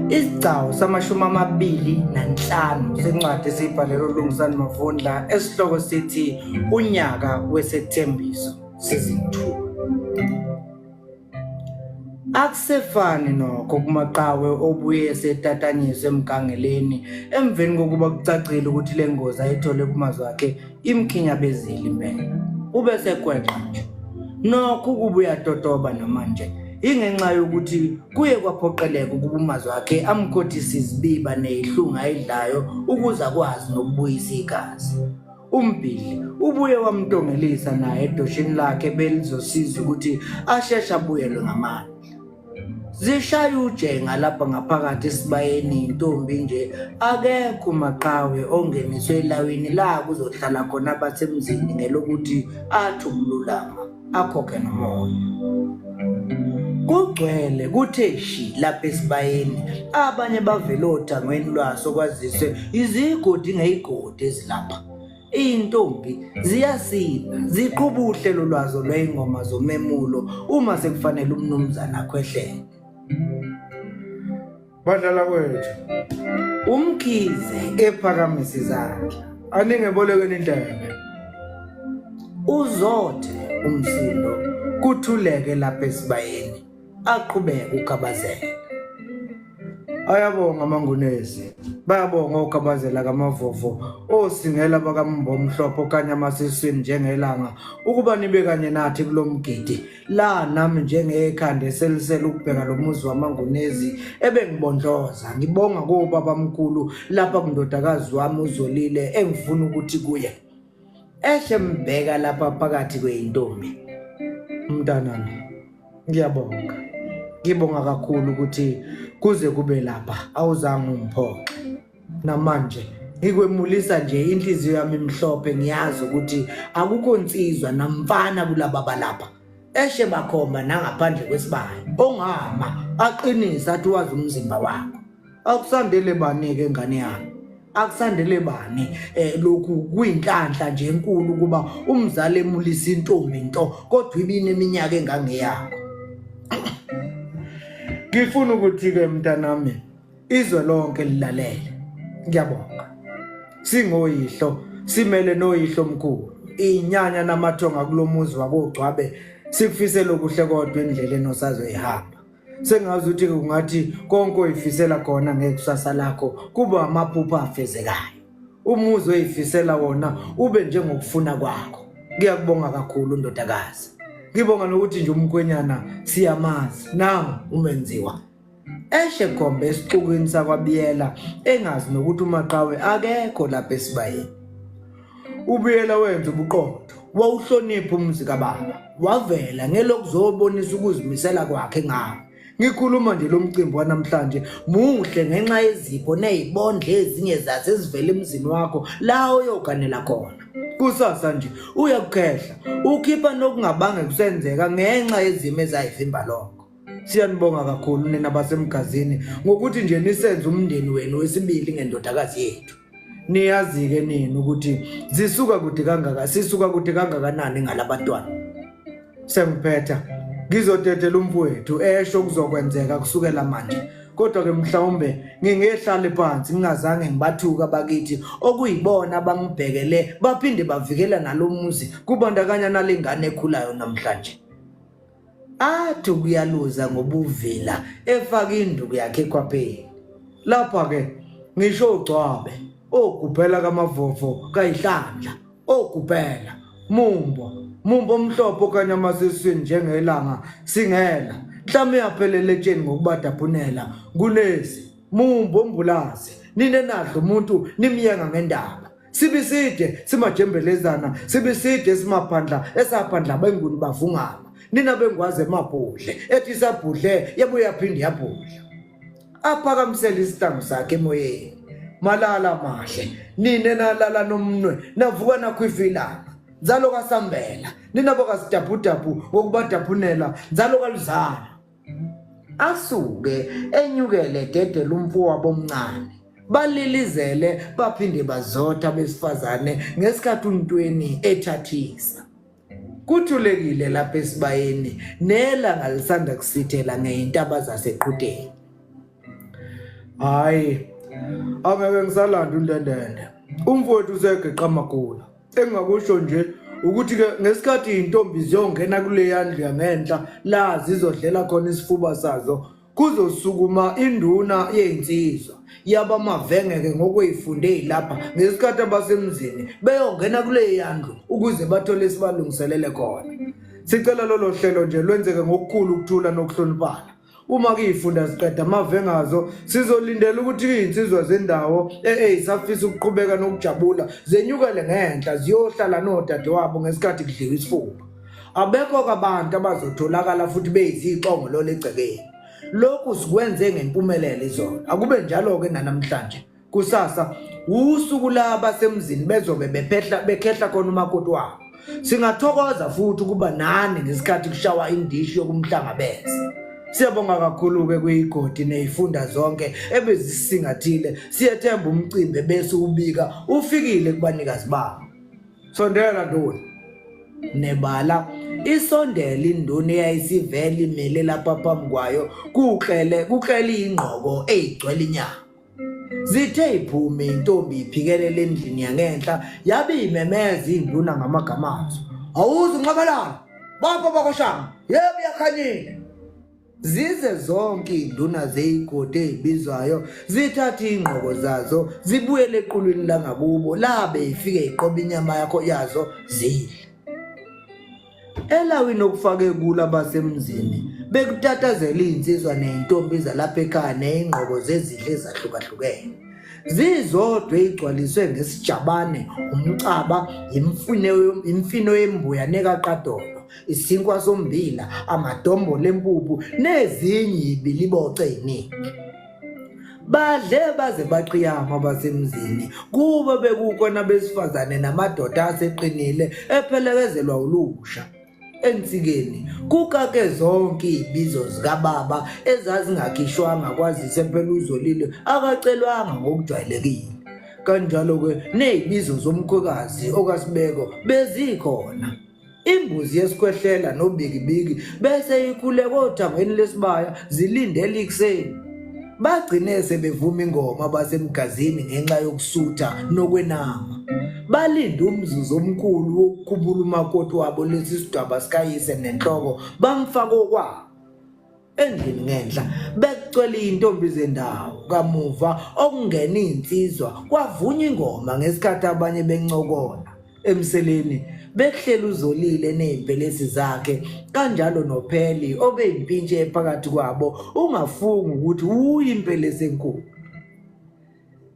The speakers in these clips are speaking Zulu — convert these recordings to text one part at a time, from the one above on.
Isigcawu samashumi 25 sencwadi esiyibhalelwe uLungisani Mavundla esihloko sithi Unyaka Wesethembiso Season 2. Akusefani nokho kumaqhawe obuye esetatanyiswe emgangeleni emveni kokuba kucacile ukuthi le ngozi ayithole kumazwi akhe imkhinyabezile impela. Ubesegweqa nje. Nokho ukuba uyatotoba namanje ingenxa yokuthi kuye kwaphoqeleka ukuba umazwi akhe amkhothise izibiba nezihlungu ayidlayo ukuze akwazi nokubuyisa igazi. Umbhidli ubuye wamtongelisa naye edoshini lakhe belizosiza ukuthi asheshe abuyelwe ngamandla. Zishaya ujenga lapha ngaphakathi esibayeni intombi nje akekho umaqhawe ongeniswe elawini la kuzohlala khona abasemzini ngelokuthi athi ukululama akhokhe nomoya. Kugcwele kuthe shi lapha esibayeni abanye bavele othangweni lwaso kwaziswe izigodi ngeyigodi ezilapha. Iy'ntombi ziyasina ziqhuba uhlelo lwazo lwey'ngoma zomemulo uma sekufanele umnumzane akhwehlele. Badlala kwethu. UMkhize ephakamisa izandla. Aningebolekeni indlebe. Uzothe umsindo kuthuleke lapha esibayeni aqhubeke ukhabazela. Ayabonga amangunezi. Bayabonga okhabazela kamavovo, osingela bakaMbomhlophe okanye amasiswini njengelanga ukuba nibe kanye nathi kulo mgidi. La nami njengekhanda eselisele ukubheka lo muzi wamangunezi ebengibondloza. Ngibonga kobabamkhulu lapha kundodakazi wami uZolile engifuna ukuthi kuye. Ehle mbheka lapha phakathi kweyintombi. Mntanami, ngiyabonga. Ngibonga kakhulu ukuthi kuze kube lapha awuzange ungiphoxe. Namanje ngikwemulisa nje inhliziyo yami imhlophe ngiyazi ukuthi akukho nsizwa namfana kulaba balapha. Eshe bakhomba nangaphandle kwesibaya. Ongama aqinise athi wazi umzimba wakho. Akusandele bani-ke ngane yami? Akusandele bani lokhu kuyinhlanhla nje enkulu ukuba umzali emulisa intombi nto kodwa ibineminyaka engangeyakho. Ngifuna ukuthi-ke mntanami izwe lonke lilalele. Ngiyabonga. Singoyihlo simele noyihlo omkhulu. Inyanya namathonga kulomuzi wakoGcwabe sikufisela okuhle kodwa endleleni osazoyihamba. Sengazi ukuthi kungathi konke oyifisela khona ngekusasa lakho kuba amaphupho afezekayo. Umuzi oyifisela wona ube njengokufuna kwakho. Ngiyakubonga kakhulu ndodakazi. Ngibonga nokuthi nje umkhwenyana siyamazi nangu umenziwa. Eshe khombe esixukwini sakwaBiyela engazi nokuthi uMaqhawe akekho lapha esibayeni. Ubiyela wenza ubuqotho, wawuhlonipha umuzi kababa, wavela ngelokuzobonisa ukuzimisela kwakhe ngawo. Ngikhuluma nje lo mcimbi wanamhlanje muhle ngenxa yezipho nezibondle ezinye zazo ezivela emzini wakho la oyoganela khona. Kusasa nje uyakukhehla, ukhipha nokungabange kusenzeka ngenxa yezimo ezayivimba lokho. Siyanibonga kakhulu nina basemgazini ngokuthi nje nisenze umndeni wenu wesibili ngendodakazi yethu. Niyazi-ke nini ukuthi zisuka kude kangaka, sisuka kude kangakanani ngalabantwana. Sengiphetha ngizodedela umfowethu esho kuzokwenzeka kusukela manje. Kodwa ke mhlawumbe ngingehlale phansi ngingazange ngibathuka abakithi okuyibona abangibhekele baphinde bavikela nalomuzi kubandakanya nalengane ekhulayo namhlanje. Athi ukuyaluza ngobuvila efaka induku yakhe ekhwapheni. Lapha ke ngisho ugcwabe ogubhela kamavovo kayihlandla ogubhela mumbo mumbo omhlophe okanye amasiswini njengelanga singela mhlawumbe uyaphelela etsheni ngokubadaphunela ngunezi mumbo mbulazi nine nadla umuntu nimyenga ngendaba Sibiside simajembelezana sibiside simaphandla esaphandla benguni bavungama nina bengwazi emabhudle ethi isabhudle yabuye yaphinde yabhudla aphakamisele isihlangu sakhe emoyeni malala mahle nine nalala nomnwe navuka nakhwifilana nzalo kasambela nina bakasidabhudabhu ngokubadaphunela nzalo kaluzana asuke enyukele dedela umfowabo omncane balilizele baphinde bazotha besifazane ngesikhathi uNtweni ethathisa kuthulekile lapha esibayeni nelanga lisanda kusithela ngeyintaba zaseqhudeni. Hhayi, angeke ngisalanda undendende. Umfowethu usegeqa amagula. Engingakusho nje ukuthi-ke ngesikhathi iy'ntombi ziyongena kuleya ndlu yangenhla la zizodlela khona isifuba sazo kuzosukuma induna yezinsizwa yabamavengeke ngokweyifunde eyilapha ngesikhathi abasemzini beyongena kuleya ndlu ukuze bathole esibalungiselele khona. Sicela lolo hlelo nje lwenzeke ngokukhulu ukuthula nokuhloniphana. Uma kuyifunda ziqeda amavengazo sizolindela ukuthi izinsizwa zendawo eyisafisa ukuqhubeka nokujabula zenyukele ngenhla ziyohlala nodadewabo ngesikhathi kudliwa isifuba. Abekho abantu abazotholakala futhi beyizixongololo egcekeni. Lokhu sikwenze ngempumelelo izolo. Akube njalo-ke nanamhlanje. Kusasa wusuku la abasemzini bezobe bephehla bekhehla khona umakoti wabo. Singathokoza futhi ukuba nani ngesikhathi kushawa indishi yokumhlangabeza. Siyabonga kakhulu-ke kwiyigodi ney'funda zonke ebezisingathile. Siyethemba umcimbi ebese ubika ufikile kubanikazi bawo. Sondela nduna. Nebala isondela induna eyayisivele imile lapha phambi kwayo kuklele kuklele ingqoko eyigcwele inyama. Zithe iphume intombi iphikelela endlini yangenhla yabe imemeza induna ngamagama azo. Awuze unqabalala. Bapha bakoshanga. Yebo yakhanyile. Zize zonke iy'nduna zeyigodi ey'bizwayo zithathe iy'ngqoko zazo zibuyele equlwini langakubo labe ifike iqoba inyama yakho yazo zidle. Elawini okufake kulo abasemzini bekutatazela iy'nsizwa ney'ntombi zalapha ekhaya ney'ngqoko zezidlo ezahlukahlukene. Zizodwa eyigcwaliswe ngesijabane, umcaba, imfino yembuya nekaqadolo, isinkwa sommbila, amadombolo empuphu nezinye ibiliboco eziningi. Badle baze baqiyama abasemzini kube bekukhona abesifazane namadoda aseqinile ephelekezelwa ulusha. Ensikeni kukake zonke izibizo zikababa ezazingakhishwanga kwazise phela uZolile akacelwanga ngokujwayelekile. Kanjalo-ke nezibizo zomkhwekazi okaSibeko bezikhona. Imbuzi yesikhwehlela nobikibiki bese ikhule kothangweni lesibaya zilindele ikuseni. Bagcine sebevuma ingoma basemgazini ngenxa yokusutha nokwenama. Balinda umzuzu omkhulu wokukhumula umakoti wabo lesi sidwaba sikayise nenhloko bamfaka okwabo. Endlini ngenhla bekucwele iy'ntombi zendawo kamuva okungena iy'nsizwa kwavunywa ingoma ngesikhathi abanye bencokola emseleni bekuhleli uzolile ney'mpelesi zakhe kanjalo nopheli obeyimpintshi ephakathi kwabo ungafunga ukuthi wuye impelesi enkulu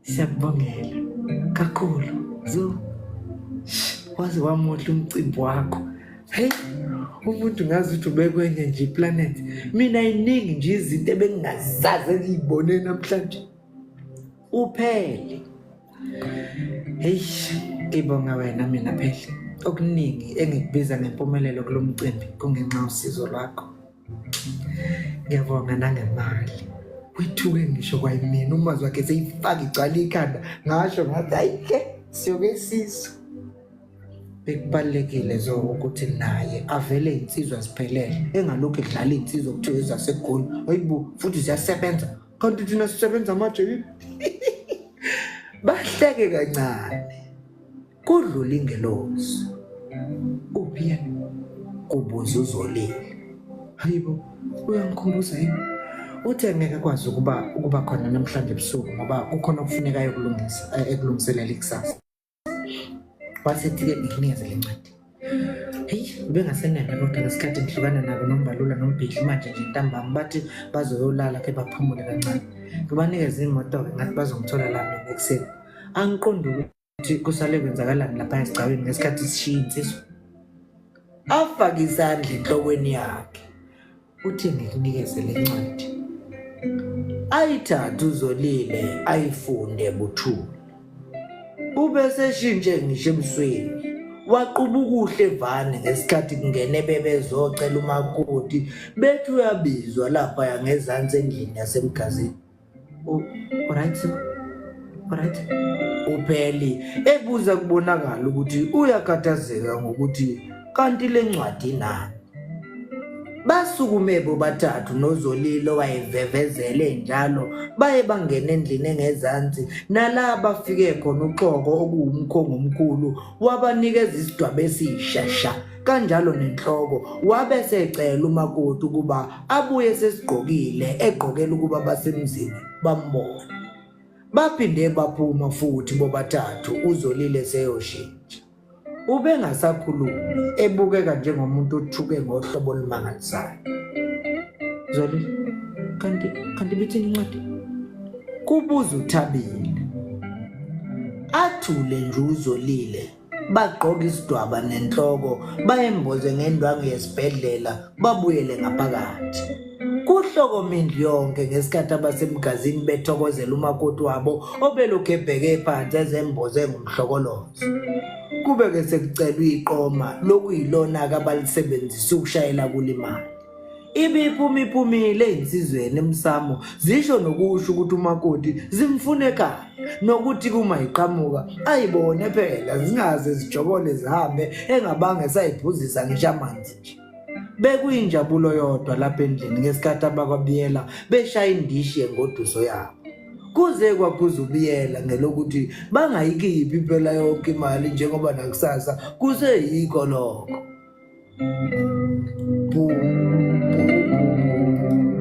Siyakubongela kakhulu Zu. Waze wamuhle umcimbi wakho. Hey, umuntu ngazi ukuthi ubekwenye nje iplanet. Mina iningi nje izinto ebengingazazi engiyibone namhlanje. Uphele. Hey, ngibonga wena mina phele. Okuningi engikubiza ngempumelelo kulo mcimbi kungenxa yosizo lwakho. Ngiyabonga nangemali. Wethuke ngisho kwayimina umazwi wakhe seyifaka igcwala ikhanda ngasho ngathi hayi ke siyoke siso. Bekubalulekile zo ukuthi naye avele insizwa ziphelele engalokhu edlala insizwa kuthiwa ezaseGoli. Hayibo futhi ziyasebenza kanti thina sisebenza amajele. Bahleke kancane. Kudlula ingelosi. Uphi yena? Kubuza uZolile. Hayibo, uyangikhumbuza yini? Uthe ngeke akwazi ukuba ukuba khona namhlanje ebusuku ngoba kukhona okufuneka ayokulungisa eh, ekulungiselela ikusasa. Wasethi-ke ngikunikeze le ncwadi. Heyi, ubengaseneme kodwa ngesikhathi ngihlukana nabo noMbalula noMbhidli manje nje ntambama bathi bazoyolala ke baphumule kancane. Ngibanikeze imoto-ke ngathi bazongithola la mina ekuseni. Angiqondi ukuthi kusale kwenzakalani lapha esigcawini ngesikhathi sishiya insizwa. Afake isandla enhlokweni yakhe. Uthi ngikunikeze le ncwadi. Ayithathe uZolile ayifunde buthule. Ubeseshintshe ngisho ebusweni. Waquba ukuhle evane ngesikhathi kungene bebezocela umakoti bethi uyabizwa laphaya ngezansi endlini yasemgazini. Alright, alright. Upheli ebuza kubonakala ukuthi uyakhathazeka ngokuthi kanti le ncwadi inani. Basukume bobathathu noZolile owayevevezele njalo baye bangena endlini engezansi nala bafike khona uXoko okuwumkhongi omkhulu wabanikeza isidwaba esisha sha kanjalo nenhloko wabe esecela umakoti ukuba abuye sesigqokile egqokela ukuba basemzini bambone. Baphinde baphuma futhi bobathathu uZolile seyoshintsha. Ubengasakhulumi, ebukeka njengomuntu othuke ngohlobo olumangalisayo. Zolile, kanti kanti bithini incwadi? Kubuza uThabile. Athule nje uZolile, bagqoke isidwaba nenhloko, bayemboze ngendwangu yesibhedlela, babuyele ngaphakathi. Kuhlokoma indlu yonke ngesikhathi abasemgazini bethokozela umakoti wabo obelokhu ebheke phansi ezemboze ngomhlokolozo. Kube-ke sekucelwa iqoma lokuyilona-ke abalisebenzisa ukushayela kulimali. Ibiphuma iphumile ezinsizweni emsamo zisho nokusho ukuthi umakoti zimfuna ekhaya nokuthi kuma iqhamuka ayibone phela zingaze zijobole zihambe engabange sayiphuzisa ngisho amanzi nje. Bekuyinjabulo yodwa lapha endlini ngesikhathi abakwaBiyela beshaya indishi yengoduso yabo. Kuze kwakhuza uBiyela ngelokuthi bangayikhiphi phela yonke imali njengoba nakusasa kuseyikho lokho. Bu, bu, bu, bu.